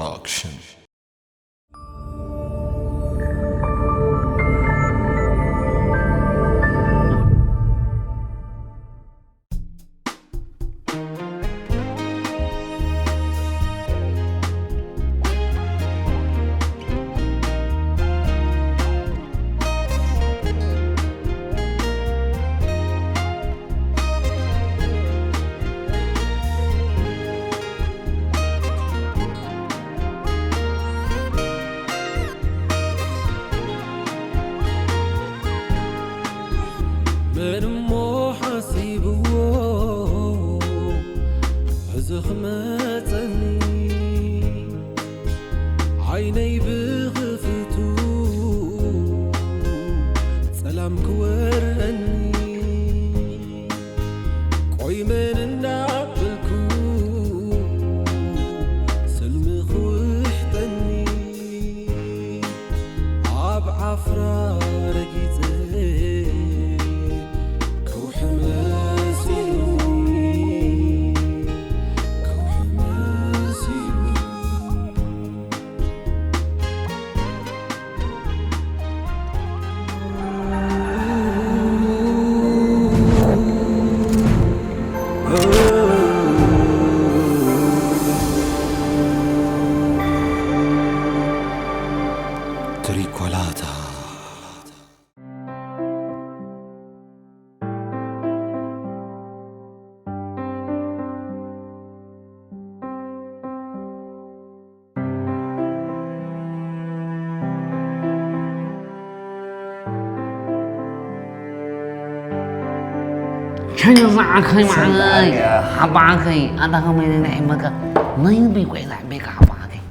Action. መን እሞ ሓሲብዎ ሕዚ ክመጸኒ ዓይነይ ብኽፍቱ ጸላም ክወረኒ ቆይ መን እንዳበልኩ ሰልሚ ክውሕጠኒ ኣብ ዓፍራ ረጊጸ ከውሒ መሲሉኒ ከውሒ መሲሉኒ ትሪኮላታ። ሸኝ ዝዓርከይ መዓለይ ሓባዓከይ ኣታ ከመይ ነንሕመካ ናይ ልበይ ኮይና ሕበይካ ሓባዓከይ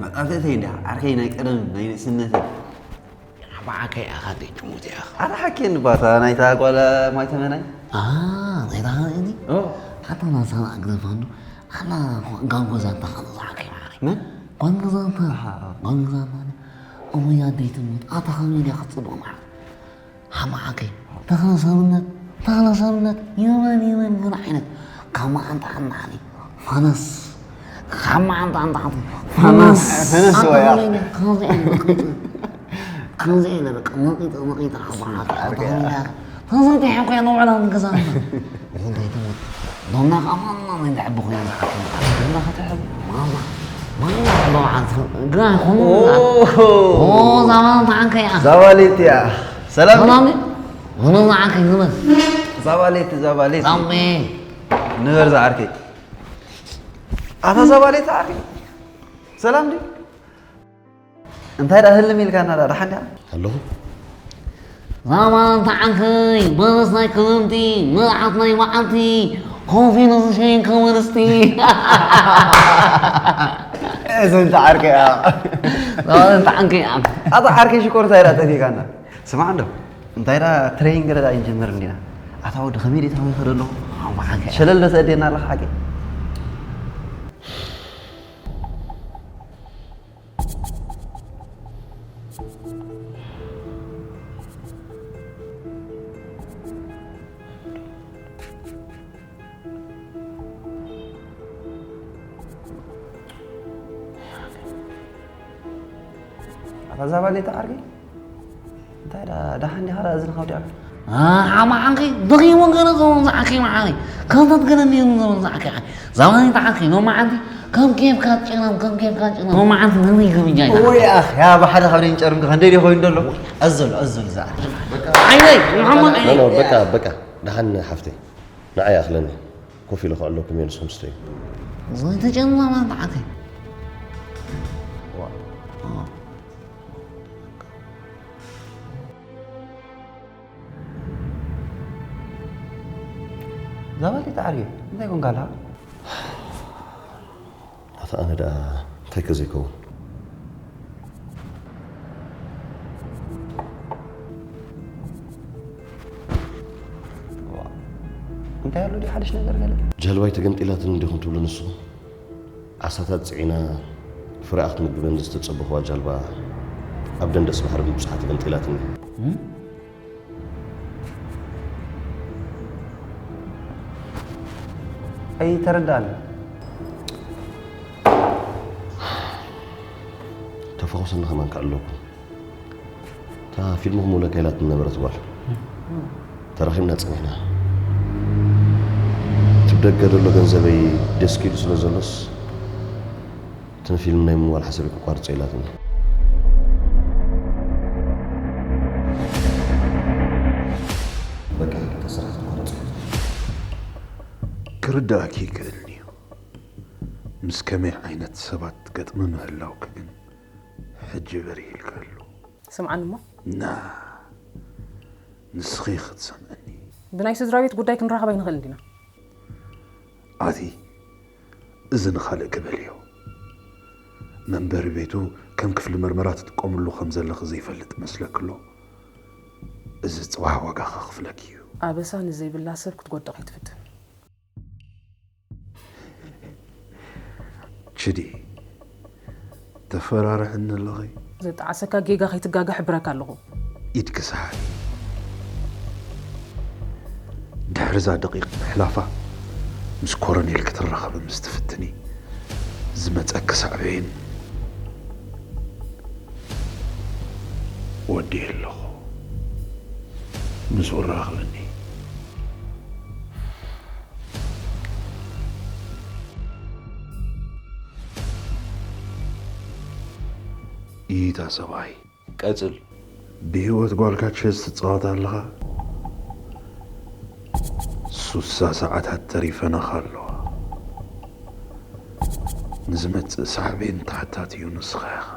መጣፍእተይ እንዳ ዓርከይ ናይ ቀደም ናይ ንእስነተይ ሓባዓከይ ኣኻ ደጭሙት ኢኻ ኣታ ሓኬን ባታ ናይታ ጓል ማይ ተመናይ ናይታ ኸእኒ ሓታ ናሳና ኣግረፋንዶ ኣና ጓል ገዛንታ ኸነ ዝዓርከይ መዓለይ መን ጓል ገዛንታ ጓል ገዛንታ እሙያ ደይትሞት ኣታ ኸመይ ድያ ክትጽብቕ መዓለይ ሓማዓከይ ተኽለ ሰብነት ተኽለ ሰብነት የመን የመን ገለ ዓይነት ካብ መዓንጣ ኣናዓሊ ፈነስ ካብ መዓንጣ ኣንጣዕቲ ፈነስ ፈነስ ወያ ከምዚ ኢለ በቃ መቂጠ መቂጠ ሓማዓከይ ተዘርጊሐ ኮያ ንውዕላ ንገዛና ዶና ቃማና ናይ ንሕቢ ኮይና ንሓፍና ዶና ከተሕብ ማማ ማማ ዶ ዓንተ ግራ ይኾኑ ዛባና ተዓንከ እያ ዛባሌት እያ ሰላም ሰላም ሆኖ ዝዓርከይ ንበል ዛባሌት ዛባሌት ዛሜ ንበር ዝዓርከይ ኣታ ዛባሌት ዓርከይ ሰላም ድዩ እንታይ ደኣ ህልም ኢልካና ደኣ ደሓን ዲኻ ኣለኹ ዛባ ተዓንከይ በለስ ናይ ክረምቲ መርዓት ናይ መዓልቲ ኮፊ ንዝሸይን ከመንስቲ እዘን ተዓርከይ እያ እዘን ተዓንከይ እያ ኣታ ዓርከይ ሽኮር እንታይ ደኣ ጠፊእካና ስማዕ እንዶ እንታይ ደኣ ትሬኒንግ ገለ ደኣ ይንጀምር እንዲና ኣታ ወዲ ከመይ ደኣ ታወይ ከደ ኣለኹ ሸለል ደሰ ኣዴና ኣለኻ ሓቂ ኣታ ዛባሌት ዓርከይ እንታይ ደኣ ደሓን ዲኻ ደኣ እዝንኻ ወዲኣ ሓማ ዓንኪ ደኺሙ ገለ ዝኸውን ዝዓኪ መዓሪ ካልታት ገለ ነይሩ ዝብል ዝዓኪ ዛባሌት ዓንኪ ሎማዓንቲ ከም ኬፍካ ጭናም ከም ኬፍካ ጭናም ሎማዓንቲ ነመይ ግብጃ ወይ ኣኽ ያ ብሓደ ካብ ደይን ጨርምካ ክንደይ ደይ ኮይኑ ደሎ ኣዘሉ ኣዘሉ ዝዓኪ ዓይነይ መሓመድ ዓይነይ በቃ በቃ ደሓን ሓፍተይ ንዓይ ኣኽለኒ ኮፍ ኢለ ከዕለኩም እየ ንስኹም ስተዩ ዘይተጨናና ተዓተይ ዛባሊ ተዓርዩ እንታይ ኮንካ ኣለኻ ኣታ ኣነ ደኣ እንታይ ከ ዘይከውን እንታይ ኣሎ ድዩ ሓድሽ ነገር ገለ ጃልባይ ተገንጢላትኒ እንዲኹም ትብሉ ንስኹም ዓሳታት ጽዒና ፍረኣ ክትምግበኒ ዝተጸበኽዋ ጃልባ ኣብ ደንደስ ባሕሪ ብምብጽሓ ተገንጢላትኒ ኣይተረዳእን። ተኾሰኒ ከማን ከዕለኩም። እታ ፊልምኹም ውለካ ኢላትኒ ነበረት ጓል። ተራኺብና ጸኒሕና። እቲ ብደገ ዘሎ ገንዘበይ ደስ ኪሉ ስለ ዘሎስ፣ እቲ ንፊልም ናይ ምዋል ሓሳበይ ከቋርጾ ኢላትኒ። በቃ፣ እታ ስራሕ ተቋረጸ። ክርዳእኪ ይክእል እዩ። ምስ ከመይ ዓይነት ሰባት ትገጥሚ ምህላውኪ ግን ሕጂ በሪህ ኢልኪ ኣሎ። ስምዓኒ እሞ። ና፣ ንስኺ ክትሰምዕኒ። ብናይ ስድራ ቤት ጉዳይ ክንራኸብ ኣይንኽእልን ዲና? ኣቲ፣ እዚ ንኻልእ ክበልዮ። መንበሪ ቤቱ ከም ክፍሊ መርመራ ትጥቀምሉ ከም ዘለኺ ዘይፈልጥ መስለኪ ኣሎ? እዚ ጽባሕ ዋጋ ከኽፍለኪ እዩ። ኣበሳ ንዘይብላ ሰብ ክትጎድቕ ኣይትፍትን። ችዲ፣ ተፈራርሕኒ ኣለኺ። ዘጣዓሰካ ጌጋ ከይትጋገ ሕብረካ ኣለኹ። ኢድኪ ሰሓቢ። ድሕሪ እዛ ደቂቕ ምሕላፋ፣ ምስ ኮረኔል ክትራኸቢ ምስ ትፍትኒ፣ ዝመጸኪ ሳዕቤን ወዲ ኣለኹ። ምስኡ ራኸበኒ። ኢታ ሰብኣይ። ቀጽል። ብህይወት ጓልካ ቸስ ትጻወት ኣለኻ? ሱሳ ሰዓታት ተሪፈናኻ ኣለዋ። ንዝመጽእ ሳዕቤን ተሓታቲ እዩ ንስኻ ኢኻ።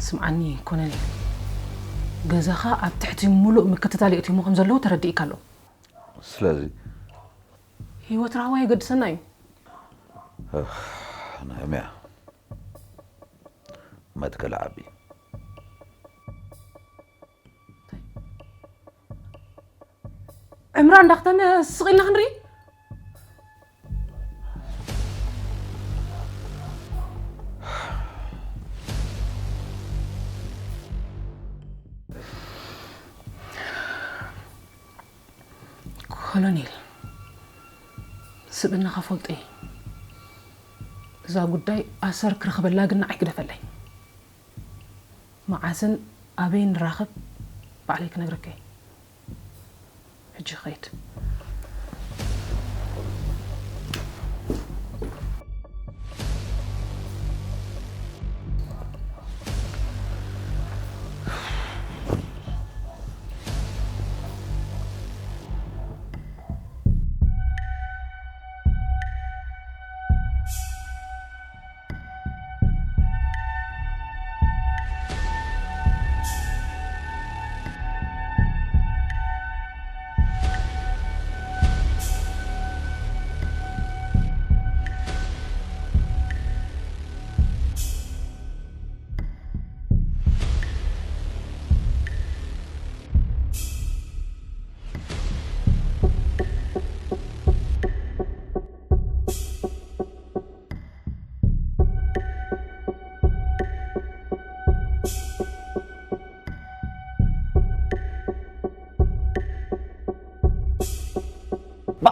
ስምዓኒ ኮነኔል፣ ገዛኻ ኣብ ትሕቲ ምሉእ ምክትታል የእትዩሞ ከም ዘለዉ ተረዲእካ ኣሎ። ስለዚ ህይወት ራህዋ የገድሰና እዩ። እህ፣ ነህምያ፣ መትከል ዓቢ። ዕምራ እንዳኽተመ ስቕ ኢልና ክንርኢ? ኮሎኔል፣ ስብእናኻ ፈልጦ እየ። እዛ ጉዳይ ኣሰር ክረኽበላ ግን ንዓይ ግደፈለይ። መዓስን ኣበይን ንራኸብ ባዕለይ ክነግረካ እየ። ሕጂ ኸይድ። ባ፣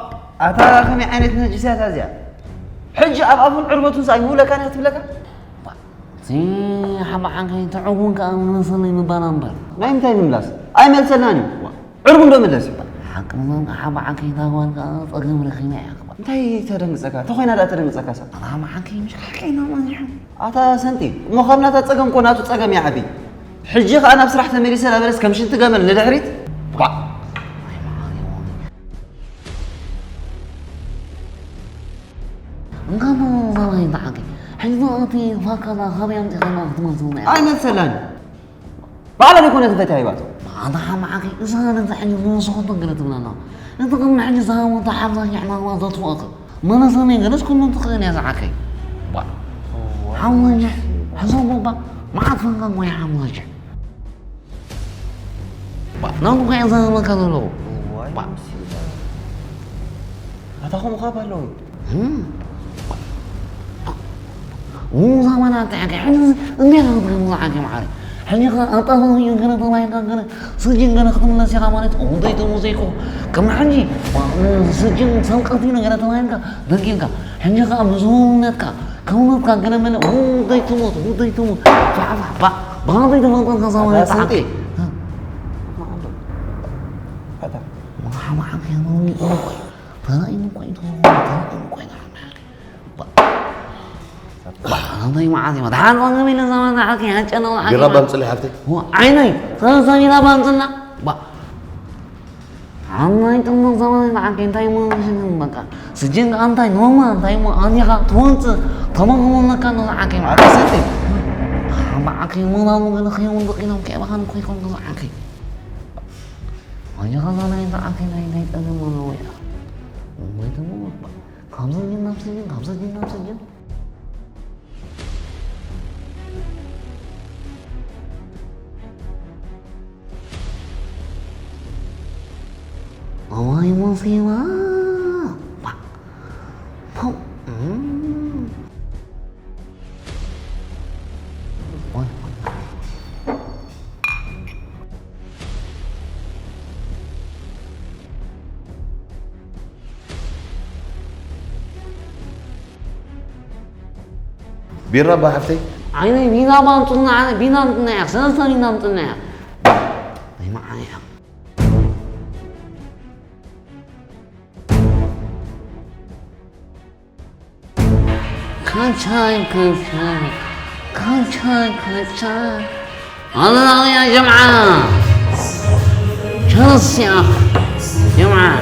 ኣታ ከመይ ዓይነት ነጅስያት እዚኣ? ሕጂ ኣብ ኣፉን ዕርበቱን ሰኣይ ምውለካ ነህ ትብለካ? ባ፣ እዚ ሓባዓን ከይትዕውን ከኣ መሰለይ ምባል እምበር። ናይ ምንታይ ምምላስ? ኣይመልሰልናን እዩ። ዋ፣ ዕርቡ እንዶ ምለስ እዩ። ሓቂ ምዃን ሓባዓን ከይታጓን ከኣ ጸገም ረኺበ እያ። እንታይ ተደንግጸካ? ተኾይና ደኣ ተደንግጸካ ሰብ? ኣታ መዓንከይ ምሽ ሓቀይና መዚሑ። ኣታ ሰንቲ፣ እሞ ካብ ናታ ጸገም እኮ ናቱ ጸገም ይዓቢ። ሕጂ ከኣ ናብ ስራሕ ተመሊሰ ዳበለስ ከም ሽንቲ ገመል ንድሕሪት። ኳዕ። እንካሞ ዛራይ ተዓቂ። ሕጂ እቲ ፋካላ ካበይ ኣምጺእኻ ክትመልሰኒ? ኣይመልሰላን። ባዕላ ዘይኮነ ዝፈትያ ሂባቶ። ኣታ ሓማዓቂ፣ እዛ ነቲ ሕጂ ዝወሰኸቶ ገለ ትብለና። እቲ ቅድሚ ሕጂ ዝሃበቶ ሓብዛ ይሕማማ ዘጥፍኦክ። መለሰኒ ገለስ ኩሉ ትኽእል እያ ዝዓከይ። ባ። ሓሙነጅሕ፣ ሕዞ ቦባ፣ መዓት ፈንጋ ሞያ ሓሙነጅሕ። ባ፣ ናብኡ እኮ እየ ዘረባካ ዘለኹ። እዋይ፣ ባ- ኣታ ከምኡ ካብ ኣለዉ። እም። ው፣ ዛማናት ተዓገ። ሕጂ እንዴት ነው ብሎ ዛዓገ ማዓረ? ሕጂ ከ ኣጣፋው እዩ ገለ ተባሂልካ ገለ ስጅን ገለ ክትምለስ ኢኻ ማለት እዩ። ወደይ ተሙዘይኮ። ከም ሕጂ ስጅን ሰልቀት እዩ ገለ ተባሂልካ ደጊምካ። ሕጂ ከ ብዙውነትካ ከውነትካ ገለ መለ። ወደይ ትሞት፣ ወደይ ትሞት። ፋዕ፣ ፋዕ፣ ፋዕ። ብኸመይ ተፈልጠልካ ዛማናት ኣታ ተዓገ? ሰንጤ። እ። ኣታ። ማሓ፣ ማሓ፣ ከመይ እዩ? ተራእዩ እኮ እዩ፣ ተራእዩ እኮ እዩ። ኣንታይ መዓት እዩ? ደሓን ዋጋ ሚለ ዘመን ደሓን ከይሃጨና ወሓቂ ቢራ ማለት። ባምፅለይ ሓፍተይ። ዋ፣ ዓይነይ፣ ሰለስተ ቢራ ባምፅልና። ባ-፣ ዓማይ ጥሙቕ ዘመን ደሓን ከይ እንታይ ሞ ሽግር በቃ። ስጅን እንታይ ኖማ እንታይ ሞ ኣኒኻ ትወንፅ ተመግቦ መካ ነው ዓቂ ማለት። ኣታ ሰተይ። ዓማ ዓቂ ሞላሉ ገለ ከይወንድቕ ኢሎም ከይባኻን ኮይኮን ገለ ዓቂ። ኣኒኻ ዛና እንታይ ዓቂ ናይ ናይ ጠነ ሞ ነው ያ። ወይ ደግሞ ካብ ሰጅን ናብ ሰጅን፣ ካብ ሰጅን ናብ ሰጅን። ኣዋይ ሞሲባ። ፓ-፣ ፓ-፣ እም። ቢራ ባ ሓፍተይ። ዓይነይ ቢራ ባ ኣምፅና፣ ዓይነይ ቢራ ኣምፅና እያ፣ ሰለስተ ቢራ ኣምፅና እያ። ናይ መዓያ። ካቻይ፣ ካቻይ፣ ካቻይ፣ ካቻይ። الله يا جمعة. شنو السياق؟ جمعة.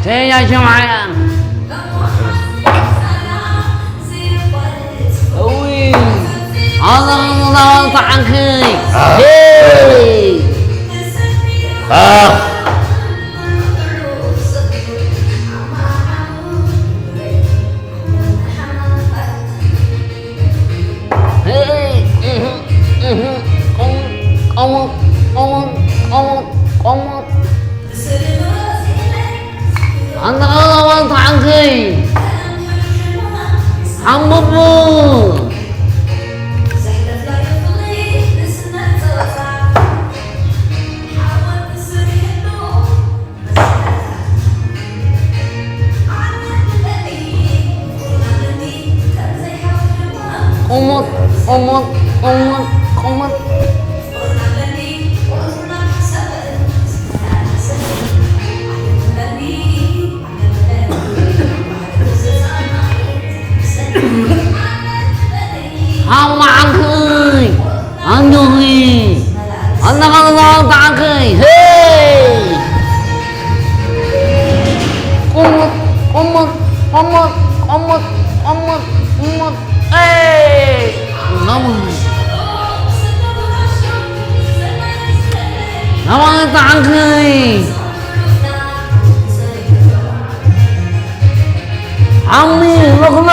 تي يا جمعة. أوي. الله الله تعالى. هي. آه. ኣንታ ቐረባ ኣንታ ዓንከይ ሓምቦቦ። ቁሙጥ፣ ቁሙጥ፣ ቁሙጥ፣ ቁሙጥ። ሓማ ዓንክይ፣ ኣንጆኺ፣ ኣናኻልላ ዓንክይ፣ ሄይ! ቁሙጥ፣ ቁሙጥ፣ ቁሙጥ፣ ቁሙጥ፣ ቁሙጥ፣ ቁሙጥ፣ ሄይ! ናሙን። ናሙን ዓንክይ። ዓሚ ሎኽሎ።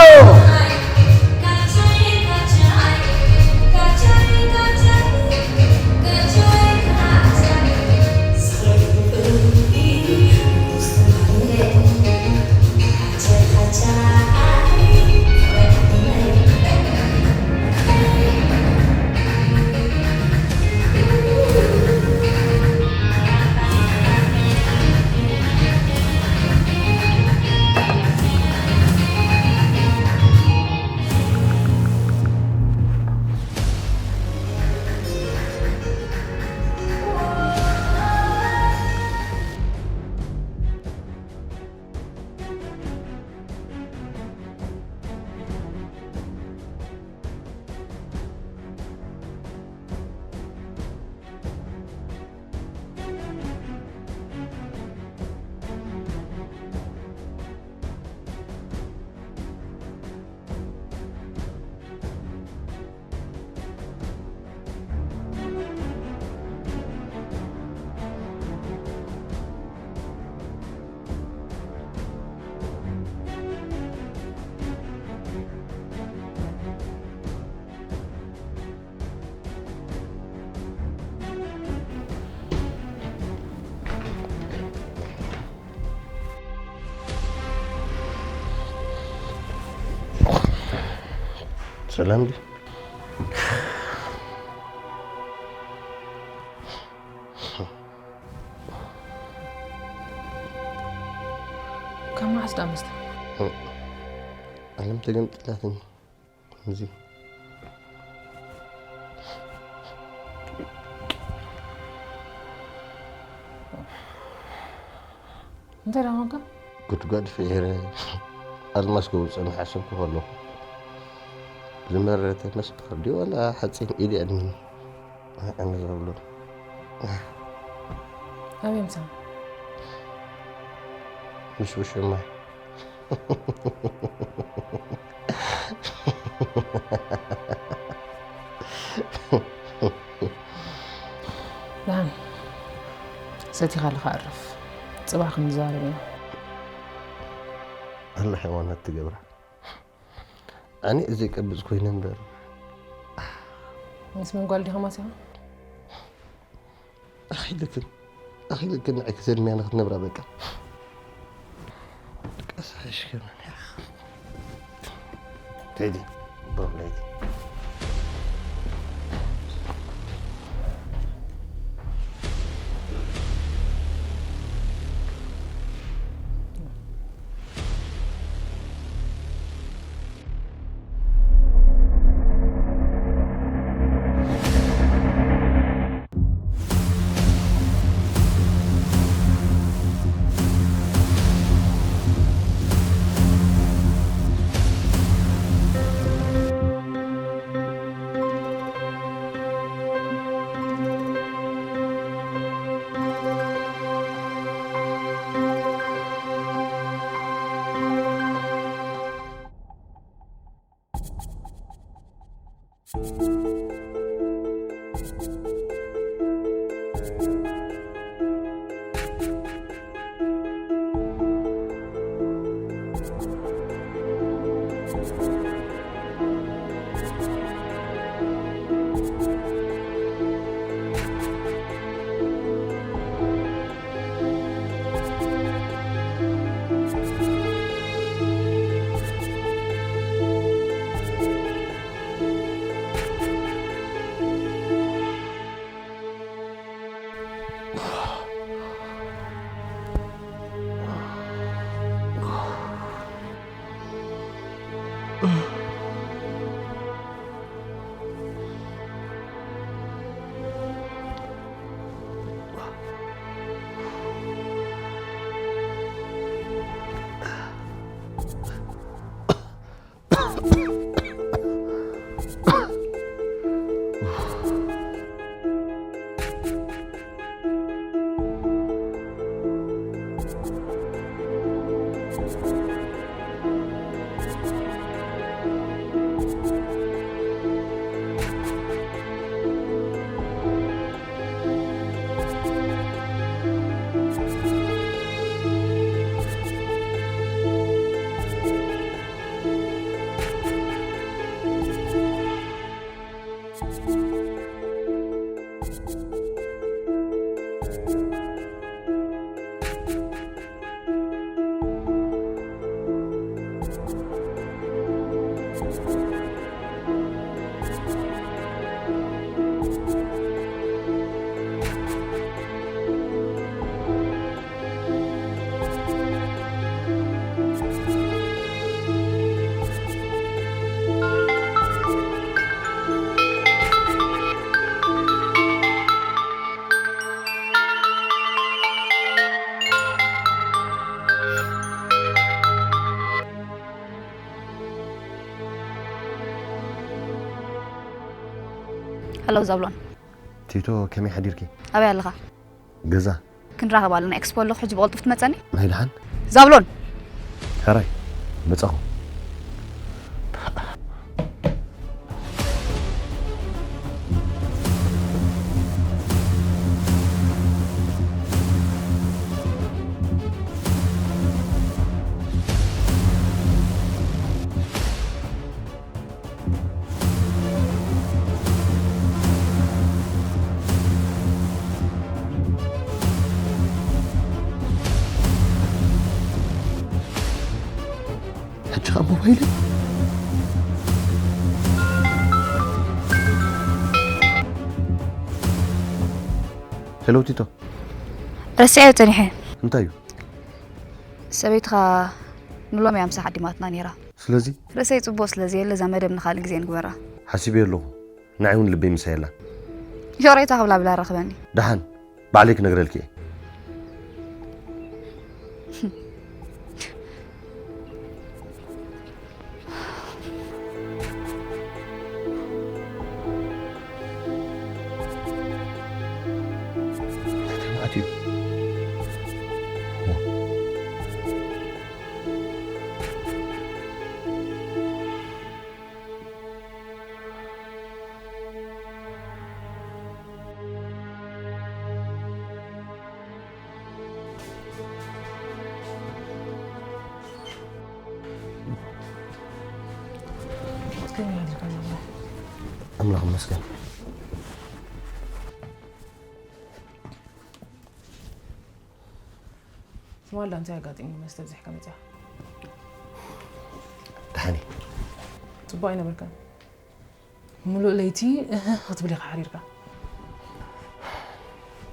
ሰላም ድዩ? ካብ መዓስ ደኣ መስተ? ዓለም ተገምጢላትኒ። እዚ እንታይ ደኣ ኮንካ? ጉድጓድ ፍሒረ ኣልማስ ከውፅእ እናሓሰብኩ ከለኹ ዝመረረ መስመር ድዩ ዋላ ሓፂን ኢድ ኣድሚኒ ኣነ ዘብሎ ኣበይ ምሳም? ምስ ውሽማይ ደሓን ሰቲኻ ኣለኻ ዕረፍ። ፅባሕ ክንዛረብ ኢና። ኣላ ሃይማኖት ትገብራ ኣነ እዚ ቀብፅ ኮይነ እምበር ምስ ምን ጓል ዲኻ ማሲኻ? ኣኺልክን ኣኺልክን ንዓይ ክሰድምያ ንክትነብራ በቃ ቀሳሽ ከመን ቴዲ ብሩለይቲ ሄሎ ዛብሎን። ቲቶ ከመይ ሓዲርኪ? ኣበይ ኣለኻ? ገዛ። ክንራኸብ ኣለና። ኤክስፖ ኣለኹ፣ ሕጂ ብቕልጡፍ ትመጸኒ? ናይ ደሓን? ዛብሎን! ሕራይ መጻኹ። ሕጂ ኸኣ ሞባይለይ። ሄሎ ቲቶ። ረሲዐዮ ጸኒሐ። እንታይ እዩ? ሰበይትኻ ንሎም እያ ምሳሕ ዓዲማትና ነይራ። ስለዚ? ርእሰይ ጽቡቕ ስለ ዘየለ እዛ መደብ ንኻልእ ግዜ ንግበራ። ሓሲበዮ ኣለኹ። ንዓይ እውን ልበይ ምሳይ የላ። ይቕሬታ ክብላ ብላ ረኽበኒ። ደሓን፣ ባዕለይ ክነግረልኪ እየ። ኣምላኽ ይመስገን። ትማል እንታይ ኣጋጢሙ መስተ ኣብዚሕካ መጺኻ? ደሓን እየ። ጽቡቕ ኣይነበርካን። ምሉእ ለይቲ እህ ክትብል ኢኻ ሓዲርካ።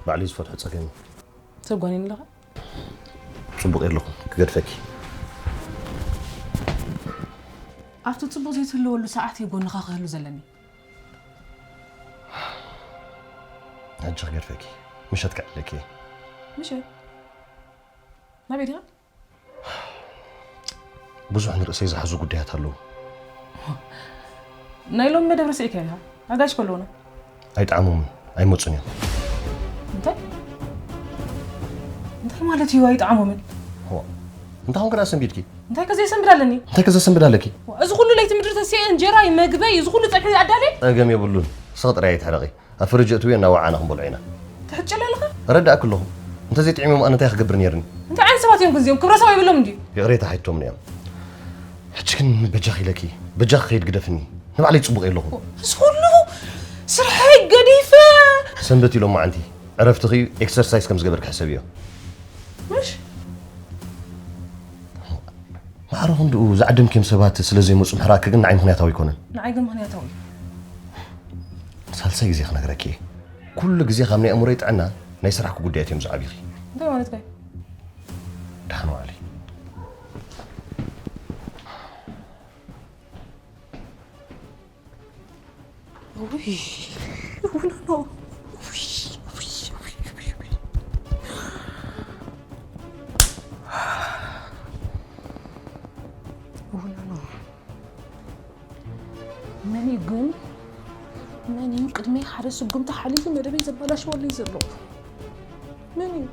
ባዕለይ ዝፈትሖ ጸገም እዩ። ሰብ ጓኒኑ ኣለኻ? ጽቡቕ የለኹን፣ ክገድፈኪ። ኣብቲ ጽቡቕ ዘይትህልወሉ ሰዓት እየ ጎንኻ ክህሉ ዘለኒ። ሕጂ ክገድፈኪ፣ ምሸት ክዕልለኪ እየ። ምሸት? ናበይ ዲኻ? ብዙሕ ንርእሰይ ዝሓዙ ጉዳያት ኣለዉ። ናይ ሎሚ መደብ ረሲዕካዮ ኢኻ? ኣጋይሽ ከለዉና? ኣይጠዓሞምን፣ ኣይመጹን እዮም። እንታይ? እንታይ ማለት እዩ ኣይጠዓሞምን? ሆ፣ እንታይ ኮንክ ደኣ ሰንቢድኪ? እንታይ ከ ዘይሰንብድ ኣለኒ? እንታይ ከ ዘሰንብድ ኣለኪ? እዚ ኩሉ ለይቲ ምድሪ ተሲኤ እንጀራይ መግበይ እዚ ኩሉ ጸብሒ ኣዳልየ? ጸገም የብሉን። ስቕ ጥራይ ኣይትሕረቒ። ኣብ ፍርጅ እትውዮ እናወዓና ክንበልዖ ኢና። ትሕጭል ኣለኻ? ረዳእክ ኣለኹ። እንተዘይጥዒሞም ኣነ እንታይ ክገብር ነይርኒ? እንታይ ዓይነት ሰባት እዮም ግን እዚኦም? ክብረ ሰብ ኣይብሎም እንድዩ? ይቕሬታ ሓይቶም እዮም። ሕጂ ግን በጃኺ ኢለኪ፣ በጃኺ ከይድ ግደፍኒ። ንባዕለይ ጽቡቕ የለኹ። እዚ ኩሉ ስርሐይ ገዲፈ። ሰንበት ኢሎም መዓንቲ ዕረፍትኺ ኤክሰርሳይዝ ከም ዝገበርክ ሕሰብዮ። ምሽ? ማዕረ ክንድኡ ዝዓደምክዮም ሰባት ስለ ዘይመጹ ምሕራቅኪ ግን ንዓይ ምኽንያታዊ ኣይኮነን። ንዓይ ግን ምኽንያታዊ እዩ። ሳልሳይ ግዜ ክነግረኪ እየ። ኩሉ ግዜ ካብ ናይ ኣእምሮይ ጥዕና ናይ ስራሕኪ ጉዳያት እዮም ዝዓብዩኺ። እንታይ ማለትካ እዩ? ደሓን ዋዕሊ። ውይ፣ ውይ፣ ኖ፣ ኖ። ውይ፣ ውይ፣ ውይ፣ ውይ፣ ውይ። ውይ፣ ኖ፣ ኖ። መን እዩ ግን? መን እዩ ቅድመይ ሓደ ስጉምቲ ሓሊፉ መደበይ ዘበላሽወለይ ዘሎ? መን እዩ?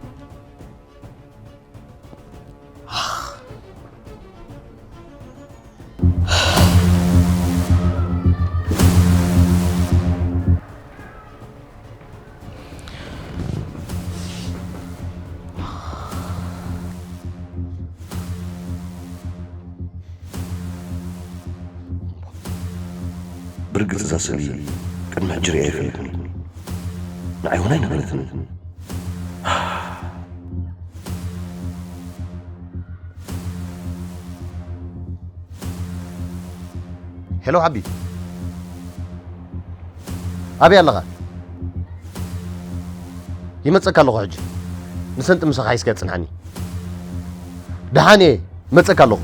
ብርግጽ እዛ ስእሊ ቅድሚ ሕጂ ርእያ ኣይፈልጥን። ንዓይ እውን ኣይነበረትን። ሄሎ ሓቢ፣ ኣበይ ኣለኻ? ይመጸካ ኣለኹ ሕጂ። ንሰንጢ ምሳኻ ሒዝካዮ ጽንሓኒ። ደሓን እየ፣ ይመጸካ ኣለኹ።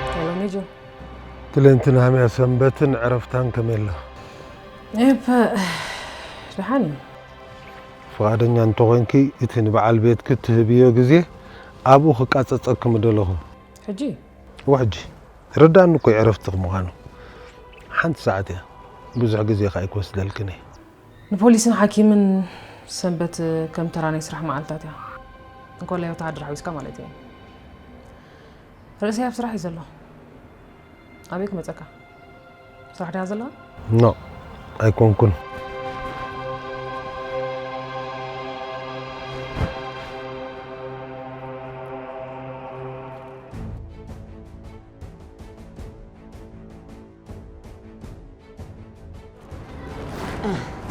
ሄሎ ሚጁ። ትለንቲ ናህምያ ሰንበትን ዕረፍታን ከመይ ኣላ? እብ ደሓን እዩ። ፍቓደኛ እንተኾይንኪ፣ እቲ ንበዓል ቤትኪ እትህብዮ ግዜ ኣብኡ ክቃጸጸኪ ምደለኹ። ሕጂ? እወ፣ ሕጂ። ይርዳእኒ እኮ እዩ ዕረፍትኺ ምዃኑ። ሓንቲ ሰዓት እያ። ብዙሕ ግዜ ከኣ ኣይክወስደልክን እየ። ንፖሊስን ሓኪምን ሰንበት ከም ተራ ናይ ስራሕ መዓልታት እያ። እንኮላይ ወተሃደር ሓዊስካ ማለት እየ። ርእሰይ ኣብ ስራሕ እዩ ዘሎ። ኣበይ ክመጸካ? ስራሕ ድያ ዘለኻ? ኖ፣ ኣይኮንኩን።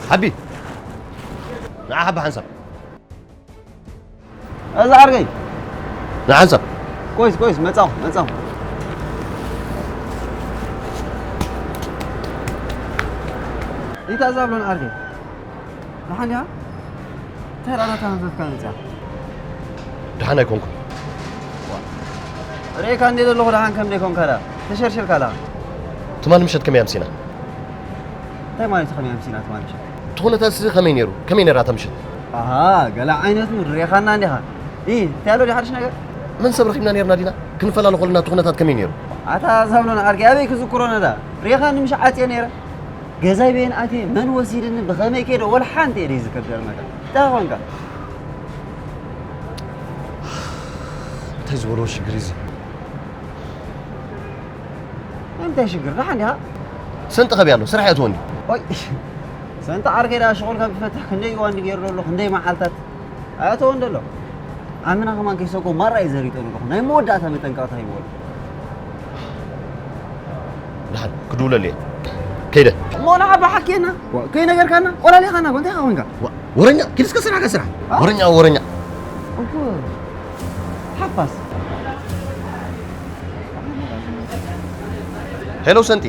ሓቢ፣ ንዓ ሓቢ ሓንሳብ። እዛ ዓርከይ። ንሓንሳብ። ቆይስ፣ ቆይስ፣ መጻኹ፣ መጻኹ። ኢታ እዛ ብሎን ዓርከይ። ደሓን ዲኻ? እንታይ ደኣ ናታ ሃንፈፍካ መጺኣ? ደሓን ኣይኮንኩን። ዋ። ርእየካ እንደ ዘለኹ ደሓን ከም ዘይኮንካ ደኣ ተሸርሽርካ ኣለኻ። ትማሊ ምሸት ከመይ ኣምሲና? እንታይ ማለት እዩ ከመይ ኣምሲና ትማሊ ምሸት? እቲ ኩነታት እዚ ከመይ ነይሩ? ከመይ ነይራ እታ ምሸት? ኣሃ፣ ገለ ዓይነት ሙድ ርኢኻና እንዲኻ። ኢ፣ እንታይ ኣሎ ድዩ ሓድሽ ነገር? መን ሰብ ረኺብና ነይርና ዲና? ክንፈላለ ከለና እቲ ኩነታት ከመይ ነይሩ? ኣታ ዛብሎን ዓርከይ፣ ኣበይ ክዝክሮ ነዳ? ርኢኻኒ ምሽ ዓጽየ ነይረ። ገዛይ በየን ኣትየ፣ መን ወሲድኒ፣ ብኸመይ ከይደ፣ ወላ ሓንቲ እየ ዘይዝከር ገርመካ። እንታይ ኾንካ? እንታይ ዝበልዎ ሽግር እዩ እዚ? እንታይ ሽግር? ደሓን ዲኻ? ሰንጢ ከብያ ኣሎ፣ ስራሕ የእትወኒ። ኦይ፣ ሰንጢ ዓርከይ ደኣ ሽቑልካ ብፈትሕ ክንደይ እዋን ድዩ ገይሩ ዘሎ፣ ክንደይ መዓልታት ኣየእተወን ዘሎ። ኣምና ከማን ከይሰጎ ማራ እዩ ዘሪጠ ዘለኹ። ናይ መወዳእታ መጠንቀቕታ ሂብዎ። ደሓን ክድውለሉ እየ። ከይደ። እሞ ንዓ ብሓቂ ና። ዋ፣ ከይነገርካና? ቆላሊኻና፣ እንታይ ኾንካ? ዋ፣ ወረኛ፣ ኪድ እስከ ስራሕካ ስራሕ። አ? ወረኛ፣ ወረኛ። እኮ ሓፋስ። ሄሎ ሰንቲ።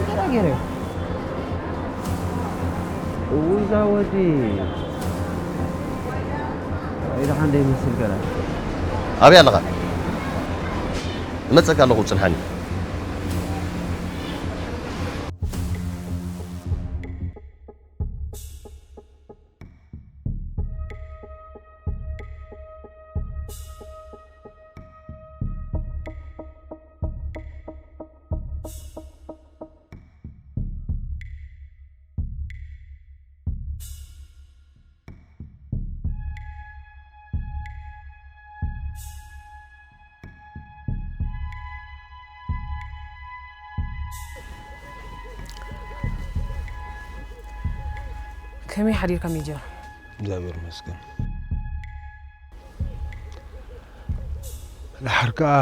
እንታይ ገይረ? እዛ ወዲ ኢድኻ እንደይመስል ገለ። ኣበይ ኣለኻ? እመጸካ ኣለኹ፣ ጽንሓኒ። ከመይ ሓዲርካ ሜጀር? እግዚኣብሔር ይመስገን። ድሓር ከኣ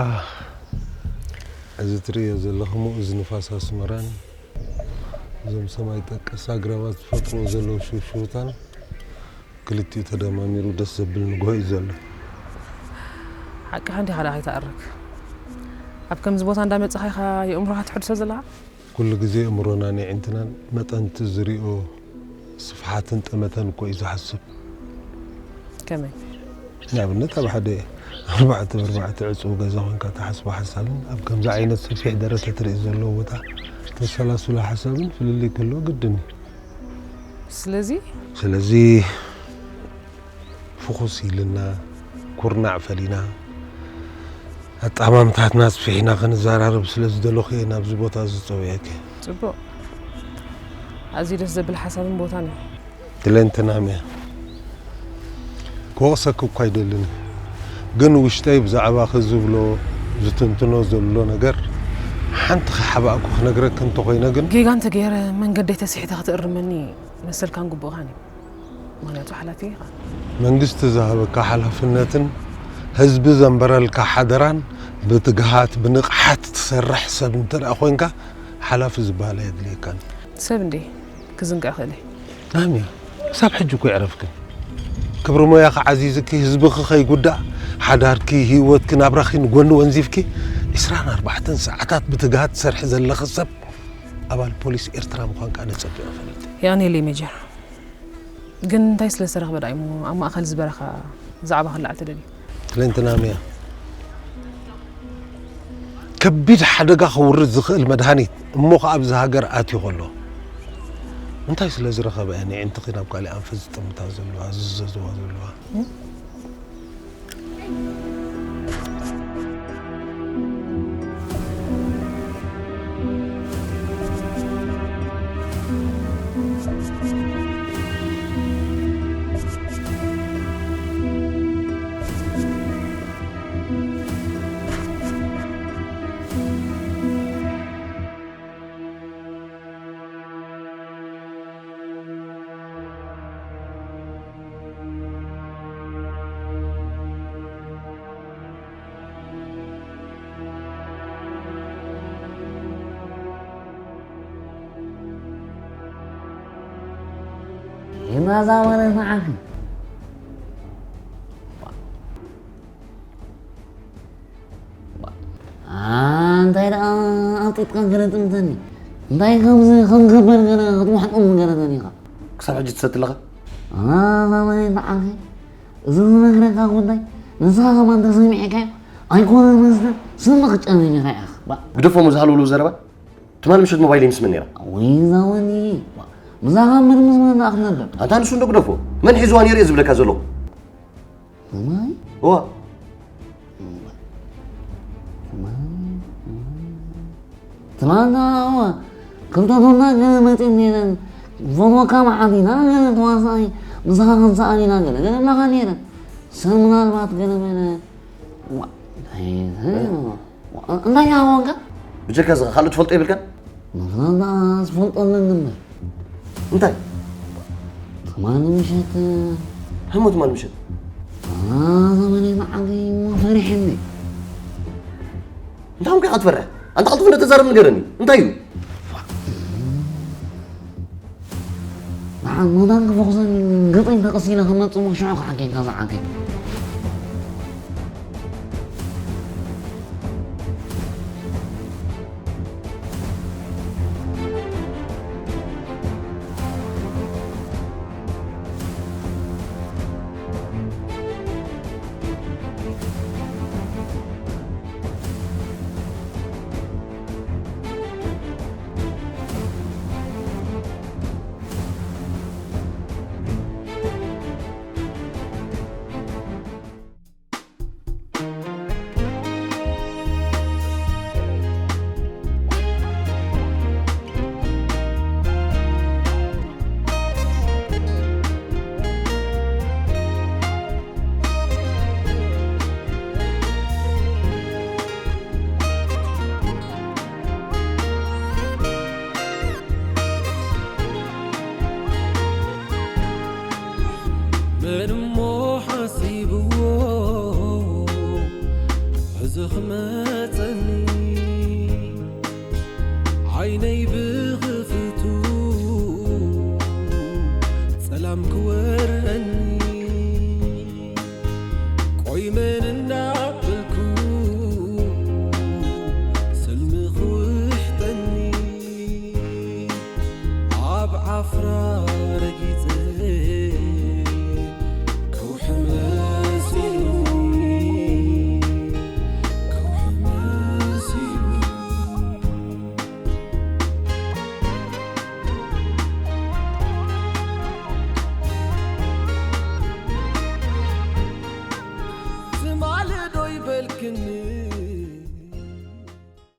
እዚ ትርእዮ ዘለኹ ምኡዝ ንፋስ ኣስመራን እዞም ሰማይ ጠቀስ ኣግራባት ዝፈጥርዎ ዘለዉ ሽውሽውታን ክልቲኡ ተደማሚሩ ደስ ዘብል ንግሆ እዩ ዘሎ። ሓቅኻ እንዲኻ ደኣ ከይትኣርግ። ኣብ ከምዚ ቦታ እንዳመጻኻ ኢኻ የእምሮኻ ትሕድሶ ዘለኻ? ኩሉ ግዜ ኣእምሮናን የዒንትናን መጠን እቲ ዝሪኦ ስፍሓትን ጠመተን እኮ እዩ ዝሓስብ። ከመይ? ንኣብነት ኣብ ሓደ ኣርባዕተ ብኣርባዕተ ዕጹው ገዛ ኮንካ ትሓስቦ ሓሳብን ኣብ ከምዚ ዓይነት ሰፊሕ ደረተ ትርኢ ዘለዎ ቦታ ተሰላስሎ ሓሳብን ፍልልይ ክህልዎ ግድን እዩ። ስለዚ? ስለዚ ፍኹስ ኢልና፣ ኩርናዕ ፈሊና፣ ኣጠማምታትና ኣስፊሕና ክንዘራረብ ስለ ዝደለኹ እየ ናብዚ ቦታ እዚ ዝጸውዐኪ። ጽቡቕ። ኣዝዩ ደስ ዘብል ሓሳብን ቦታን እዩ። ክለንትናም እያ። ክወቕሰኪ እኳ ኣይደልን። ግን ውሽጠይ ብዛዕባኺ ዝብሎ፣ ዝትንትኖ ዘሎ ነገር ሓንቲ ከይሓባእኩ ክነግረኪ እንተኾይነ ግን ጌጋ እንተገይረ መንገደይ ተሲሕተ ክትእርመኒ መሰልካን ግቡእኻን እዩ። ምኽንያቱ ሓላፊ ኢኻ። መንግስቲ ዝሃበካ ሓላፍነትን ህዝቢ ዘንበረልካ ሓደራን ብትግሃት፣ ብንቕሓት ትሰርሕ ሰብ እንተ ደኣ ኮይንካ፣ ሓላፊ ዝበሃል ኣየድልየካን። ሰብ እንዴ ክዝንጋእ ክእል እየ። ናምያ፣ ክሳብ ሕጂ እኮ የዕረፍክን። ክብሪ ሞያኺ ዓዚዝኪ፣ ህዝብኺ ከይጉዳእ፣ ሓዳርኪ፣ ህይወትኪ፣ ናብራኺ ንጎኒ ወንዚፍኪ፣ ዒስራን ኣርባዕተን ሰዓታት ብትግሃት ትሰርሒ ዘለኺ ሰብ፣ ኣባል ፖሊስ ኤርትራ ምዃንኪ ኣነ ጸቢቐ እፈልጥ። የቐንየለይ ሜጀር። ግን እንታይ ስለ ዝተረኽበ ደኣ እሞ ኣብ ማእከል ዝበረኻ ዛዕባ ክለዓል ተደልዩ? ክለንትናምያ፣ ከቢድ ሓደጋ ከውርድ ዝኽእል መድሃኒት እሞ ኸኣ ኣብዚ ሃገር ኣትዩ ከሎ፣ እንታይ ስለ ዝረኸበ እያ ንዕንትኺ ናብ ካልእ ኣንፈት ዝጥምታ ዘለዋ፣ ዝዘዝዋ ዘለዋ? ይማዛ ማለት ንዓኺ። ኣንታይ ደኣ ኣውጢጥካ ገለ ጥምተኒ። እንታይ ከምዚ ከም ገበር ገለ ክትውሕጠኒ ገለ ደሊኻ? ክሳብ ሕጂ ትሰቲ ኣለኻ? ኣና ናበይ ንዓኺ? እዚ ዝነግረካ ጉዳይ ንስኻ ከማን ተሰሚዕካዮ ኣይኮነን መስተ ስምኺ ጨሚሚኻ ኢኻ። ባ- ግደፎ፣ እዚ ሃለውለው ዘረባ። ትማሊ ምሸት ሞባይለይ ምስ መን ነይራ? ወይ ዛወኒ። ብዛኻ ምርምስ መን ኣኽነበር? ኣንታ ንሱ እንዶ ግደፎ። መን ሒዝዋ ነይሩ እየ ዝብለካ ዘለኹ። ማይ? እዋ። ትማና እዋ ክልተ ቡና ገለ መፂን ነይረን። ፎቶካ መዓሊና ገለ ተዋሳኢ ምሳኻ ክንሰኣል ኢና ገለ ገለ እናኻ ነይረን። ሰብ ምናልባት ገለ መለ ዋ፣ እንታይ እንታይ እንታይ ይሃወንካ? ብጀካ እዚ ካልእ ትፈልጦ የብልካን? ምኽንያት ደኣ ዝፈልጦ ኣለኒ እምበር። እንታይ? ትማሊ ምሸት። ህሙ ትማሊ ምሸት? ኣና ዘመነይ መዓገይ እሞ ፈሪሐኒ። እንታይ ኾንካ ኢኻ ትፈርሕ? ኣንታ ቀልጥፍ እንደ ተዛረብ ንገረኒ። እንታይ እዩ? ንዓ ሞዳን ክፈኹሰን ገጠኝ ተቐሲለ ክመጽእ እሞ ሽዑ ክሓኬካ ዝዓገኝ። መን እሞ ሓሲብዎ ሕዚ ክመጸኒ ዓይነይ ብኽፍቱ ጸላም ክወርደኒ ቆይ መን እንዳበልኩ ሰልሚ ክውሕጠኒ ኣብ ዓፍራ